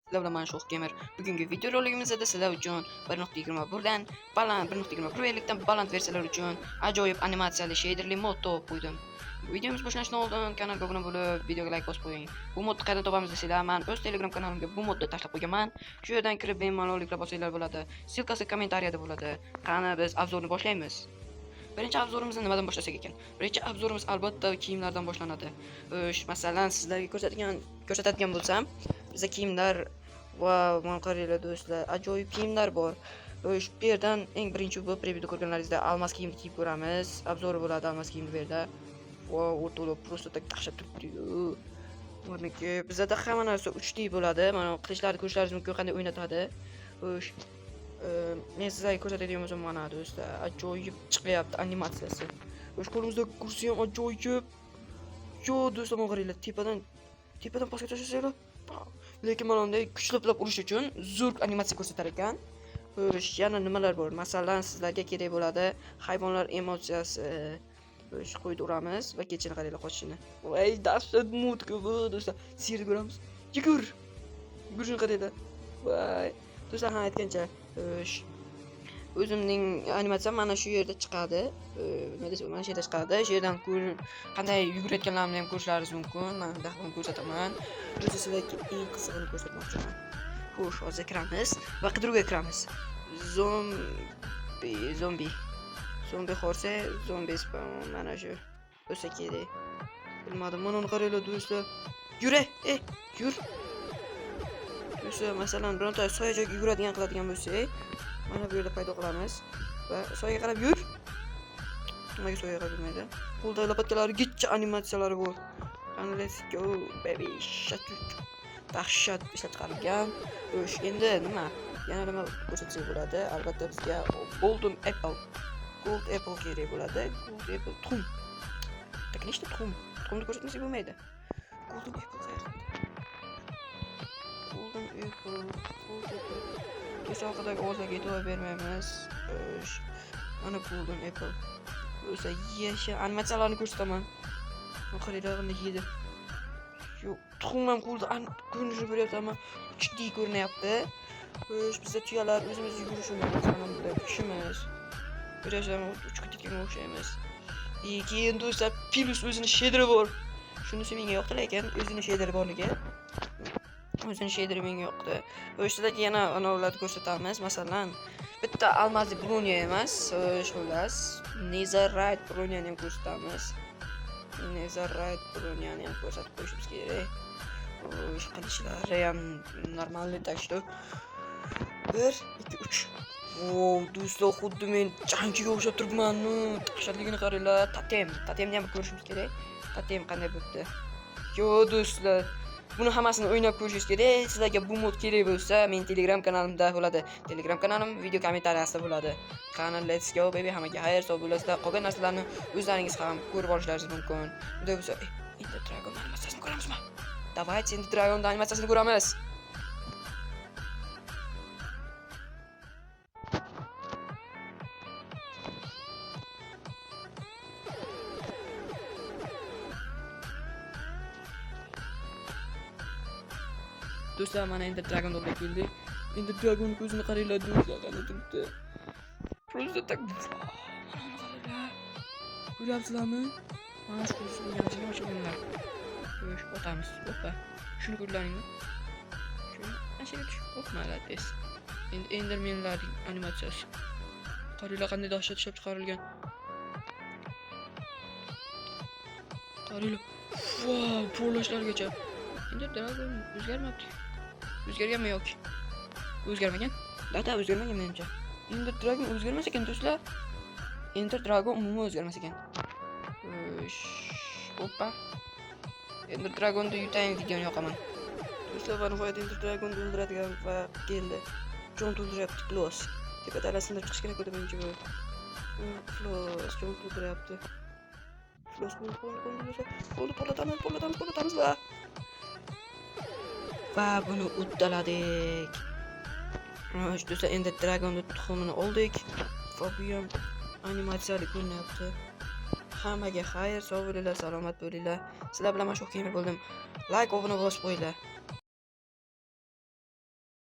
Sizlar bilan man Sho'x Gamer. Bugungi videorolikimizda sizlar uchun 1.21 dan baland 1.21 verlikdan baland versiyalar uchun ajoyib animatsiyali shaderli mod topib qo'ydim. Videomiz boshlanishidan oldin kanalga obuna bo'lib, videoga like bosib qo'ying. Bu modni qayerdan topamiz desanglar, men o'z Telegram kanalimga bu modni tashlab qo'yganman. Shu yerdan kirib bemalol yuklab olsanglar bo'ladi. Ссылкасы kommentariyada bo'ladi. Qani biz obzorni boshlaymiz. Birinchi obzorimizni nimadan boshlasak ekan? Birinchi obzorimiz albatta kiyimlardan boshlanadi. O'sh, masalan, sizlarga ko'rsatadigan bo'lsam, bizda kiyimlar va mana qaranglar do'stlar, ajoyib kiyimlar bor. O'sh, bu yerdan eng birinchi bo'lib previewda ko'rganlaringizda almas kiyimni kiyib ko'ramiz. Obzori bo'ladi almas kiyimni bu yerda. Wow, o'rtoqlar, просто так dahshat turibdi-yu. Buniki bizada hamma narsa 3D bo'ladi. Mana qilichlarni ko'rishlaringiz mumkin, qanday o'ynatadi. O'sh, men sizlarga ko'rsatadigan bo'lsam, mana do'stlar, ajoyib chiqyapti animatsiyasi. O'sh, qo'limizda kursi ham ajoyib. Yo, do'stlar, mana qaranglar, tepadan pastga tashlasanglar. Lekin mana bunday kuchliplab urish uchun zo'r animatsiya ko'rsatar ekan. Xo'sh, yana nimalar bor? Masalan, sizlarga kerak bo'ladi hayvonlar emotsiyasi. Xo'sh, qo'ydi uramiz va kechini qaranglar qochishini. Voy, dahshat mutku bu do'stlar. Siyirni ko'ramiz. Yugur. Yugurishini qaranglar. Voy, do'stlar, ha aytgancha, xo'sh, o'zimning animatsiyam mana shu yerda chiqadi. Nima desam, mana shu yerda chiqadi. Shu yerdan qanday yugurayotganlarimni ham ko'rishlaringiz mumkin. Men dahvon ko'rsataman. Do'stlar, sizlarga eng qizig'ini ko'rsatmoqchiman. Xo'sh, hozir kiramiz va qidiruvga kiramiz. Zombi, zombi. Zombi horse, zombi spam mana shu bo'lsa kerak. Bilmadim, mana uni qaranglar do'stlar. Yur, yur. Do'stlar, masalan, bironta soya joyga yuguradigan qiladigan bo'lsak, mana bu yerda paydo qilamiz va soyaga qarab yur. Nimaga soyaga qarab yurmaydi? Qo'lda lopatkalari gitcha animatsiyalari bor. Qani, let's go baby. Shut. Dahshat ishlab chiqarilgan. Xo'sh, endi nima? Yana nima ko'rsatsak bo'ladi? Albatta bizga golden apple. Gold apple kerak bo'ladi. Gold apple tuxum. Так, nechta tuxum? Tuxumni ko'rsatmasak bo'lmaydi. Golden apple qayerda? Golden apple, golden apple. Do'stlar, orqadagi ovozlarga e'tibor bermaymiz. Xo'sh, mana golden apple. O'sa yasha animatsiyalarni ko'rsataman. Mana qaranglar qanday yedi. Yo'q, tuxum ham qo'lda ko'rinishi bo'lyapti, ammo 3D ko'rinyapti. Xo'sh, bizda tuyalar o'zimiz yugurishimiz, mana bunday uchishimiz. Ko'ryapsizlarmi, uchib ketayotganga o'xshaymiz. Keyin do'stlar, plus o'zini shedri bor. Shunisi menga yoqdi, lekin o'zini shedri borligi. O'zini shedri menga yoqdi. Xo'sh, sizlarga yana anavlarni ko'rsatamiz. Masalan, bitta almazli bronya emas, xo'sh, xullas, netherite bronyani ham ko'rsatamiz. Netherite bronyani ham ko'rsatib qo'yishimiz kerak. Xo'sh, qilichlari ham normalniy, так что 1 2 3. Wow, do'stlar, xuddi men jangchiga o'xshab turibman-ku. Dahshatligini qaranglar. Totem, totemni ham ko'rishimiz kerak. Totem qanday bo'pti? Yo, do'stlar, buni hammasini o'ynab ko'rishingiz kerak. Sizlarga bu mod kerak bo'lsa, men Telegram kanalimda bo'ladi. Telegram kanalim video kommentariyasida bo'ladi. Qani, let's go baby, hammaga xayr, sog' bo'lasizlar. Qolgan narsalarni o'zlaringiz ham ko'rib olishlaringiz mumkin. Bunday bo'lsa, Ender Dragon animatsiyasini ko'ramizmi? Давайте Ender Dragon animatsiyasini ko'ramiz. Do'stlar, mana Ender Dragon oldiga keldik. Ender Dragon ko'zini qaranglar do'stlar, qanday turibdi. Просто так. Mana uni qaranglar. Ko'ryapsizlarmi? Mana shu ko'zini ochib bunlar. Xo'sh, otamiz. Oppa. Shuni ko'rdilaringmi? Shuni mana shu yerga tush. Hop, молодец. Endi Endermanlarning animatsiyasi. Qaranglar qanday dahshat ishlab chiqarilgan. Qaranglar. Wow, portlashlargacha. Ender Dragon o'zgarmabdi. O'zgarganmi yoki? O'zgarmagan. Da, o'zgarmagan menimcha. Ender Dragon o'zgarmas ekan do'stlar. Ender Dragon umuman o'zgarmas ekan. Xo'sh, oppa. Ender Dragonni yutayin, videoni yoqaman. Do'stlar, va nihoyat Ender Dragonni o'ldiradigan vaqt keldi. Jon to'ldiryapti, close. Tepa talasini chiqish kerak edi menimcha bu. Close, jon to'ldiryapti. Close, bo'ldi, bo'ldi, bo'ldi, do'stlar. Bo'ldi, portlatamiz, portlatamiz, portlatamiz va buni uddaladik. Xo'sh, do'stlar, endi Dragonni tuxumini oldik va bu ham animatsiyali ko'rinyapti. Hammaga xayr, sog' bo'linglar, salomat bo'linglar. Sizlar bilan men Sho'x Gamer bo'ldim. Like, obuna bosib qo'yinglar.